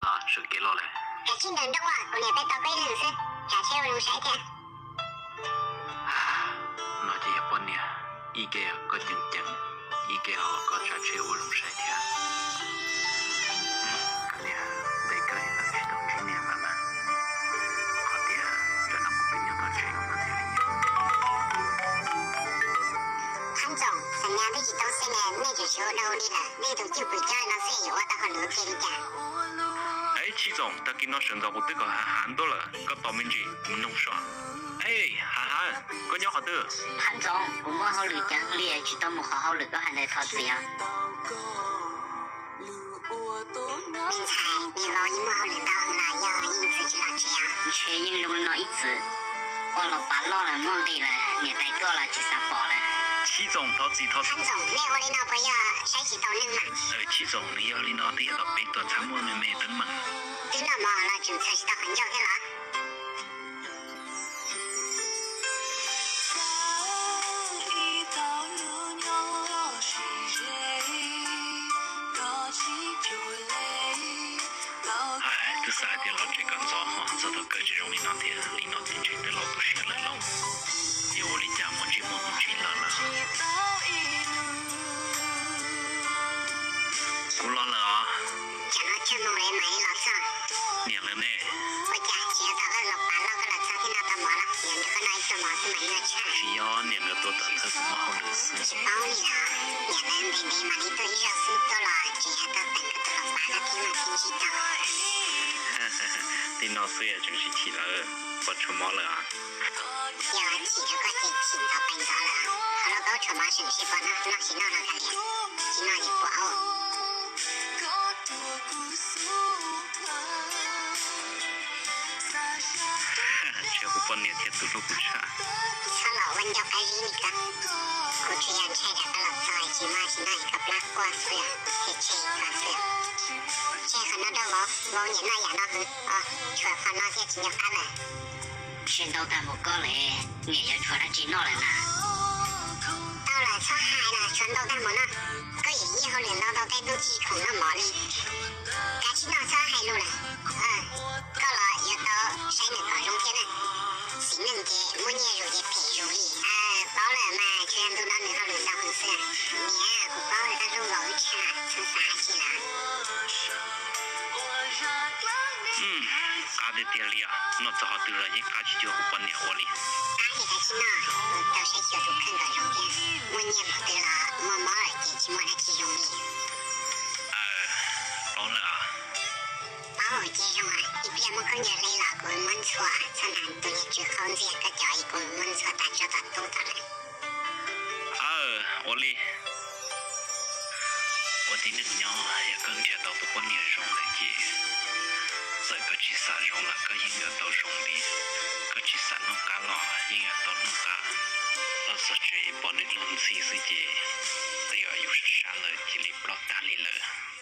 Sawv kev los lawm. Kav tsij nrawm nrooj, kuv niam peb tau peb leeg xwb, tsav tsheb ua zoo saib thiab. No ces yog poj niam, ib ke koj ceev ceev, ib ke ho koj tsav tsheb ua zoo saib thiab. Kav liam, ntev kawg li lawm tsis tau ntsib niam lawm na. Qhov tias cov no kuv twb nyob tom tsev no thiaj li. Hab Ntxoom, xam nyas twb tsis tau xwb ne, nej tseem tsis ua dog ua dig lawm, nej tus cwj pwm coj no xwb yuav ua tau hauj lwm ua ke li cas? Eb, Tshij Txoom, tag kis no sawv ntxov kuv twb kom Hav Hav ntuaj lawm, koj tos me ntsis, mus noog saib. Ej, Hav Hav, koj nyob qhov twg? Hab Ntxoom, kuv muaj hauj lwm ceev li tsis tau mus qhov hauj lwm koj hais ntawd thov txim os. Me ntxhais, niam laus yeej muaj hauj lwm ntau los yog yeej txwv tsis los tsev os? Ntshe yeej zoo li no ib txwm, ua los pav loj lawm muaj nqis lawm, niam tais tuaj los tsis xav pom lawm. Tshij Txoom, thov txim, thov txim. Hab Ntxoom, nej ua li no puas yog saib tsis taus neeg mas? Tshij Txoom, nws yog li no twb yog los peb tuam txhab muaj me me teeb meem. Twb noj mov los tseem txhais tsis tau qhov ncauj thiab los? Twb xav hais tias los tsev kom ntxov ho txog thaum kawg tsis zoo li no thiab, li no ces ntshe twb los tu siab lawm lauj. Yuav ua li cas muaj ntsej muag mus tsis lawm lawm. Kuv los lawm os. Tsam no tsawg moos lawm mam li los txog? Niam lawv ne? Ua cas tsis yog thaum koj los pav loj koj los txog thiab no tau mov los? Yog nrog koj noj ib pluag mov xwb mas nyuaj tshaj. Tsis yog, niam nkawd tuaj tom thawj kuv muaj hauj lwm xwb. Tsis paub li os, niam lawv ntev ntev mam li tuaj ib zaug xwb, tuaj los tseem yog tau teem koj tus los pav koj thiab mas thiaj ntsib tau. Li no xwb tseem tsis chim lawm, pom tshuav mov lawm os. Yog chim rau koj ces chim ntov pais ntov lawm, qhov lauj kaub tshuav mov seem sib pom no, noj tsis noj no kav liam, tsis noj ces puas aub. Ntshe kuv poj niam thiab tus hlub kuv tshaj. Txhob los ua ncauj qab zib li koj. Kuv tsuas yog ntshai tsam koj los txog tsis muaj tsis noj es koj plab quaj xwb, thiaj tseg koj xwb. Tseg qhov no rau vauv, vauv nyiam noj yam no hwv os, tshuav qhov no thiaj tsis nco qab lawm. Tseg ntau tag npaum koj lawm, niam yuav tshuav dab tsi noj lawm na? Tau lawm txhob hais lawm, tshuav ntau tag npaum no, koj yawm yij hauj lwm ntau ntau tej hnub tsis khoom noj mov li. Kav tsij noj txhob hais lus lawm. Koj los yuav tau saib nws kom zoo thiab na. Txiv neej ces muaj nyiaj zus ces phem zus li. Paub lawm mas, tsuas yog ntu no nws hauj lwm ntau heev xwb. Niam, kuv paub lawm, koj hlub vauv wb tshaj, txhob xav dab tsi lawm. Qab tiag tiag li os, noj txog qhov twg los yeej qab tsis cuag kuv poj niam ua li. Qab li kav tsij noj, kuv tau saib xyuas tus kheej kom zoo thiab. Muaj nyiaj mus twg los muaj mob lawm ces tsis muaj dab tsi zoo li. Aw, paub lawm os. Paub ces zoo, ib pliag muaj khaub ncaws hle los kuv muab ntxhua, txhob hnav tus niag tsw qhaub ntxiag koj cov es kuv muab ntxhua tas tso tom tub tod lawm. Aw, ua li. Ua tib neeg nyob yog koj nrhiav tau tus poj niam zoo lawm ces txawm koj tsis xav zoo los koj yeej yuav tau zoo li. Koj tsis xav noj qab los yeej yuav tau noj qab. Los txog tsev pom nws luag ntxhi xwb ces twb yog yus sab sab lawm cia li ploj tag li lawm.